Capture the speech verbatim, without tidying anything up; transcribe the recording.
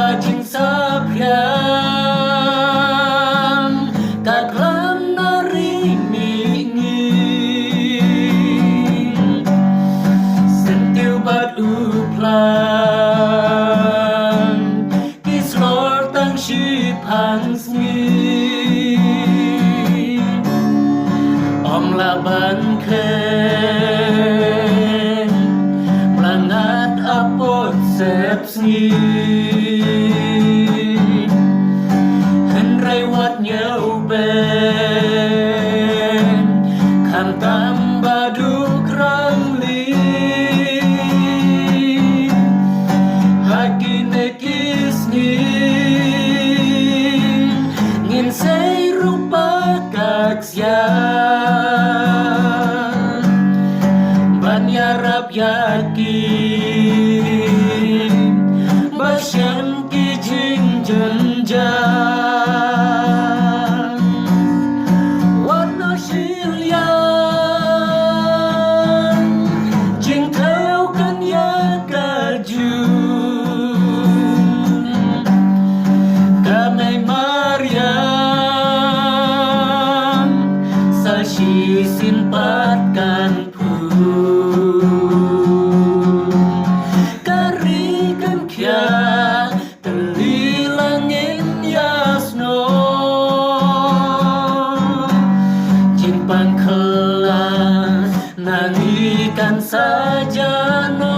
Jingsaphiang ka klam na ri mihngi, syntiew bad u phlang ki slor tang shi phan sngi. Ym lah ban khleng, mlangat apot sep sngi. Hynrei wat ñiew beiñ, khamtam ba duk rangli. Ha kine ki sngi ngin sei ruh pakak sia ban ïarap ïa ki ba shem ki jingjynjar. Wat nang shiliang jingthew kan ïa ka jong ka mei mariang, sa shisien pat kan phu. Ka ri kan khia tylli langin ïa snoh. Jingpang khala na ngi kan sa jano.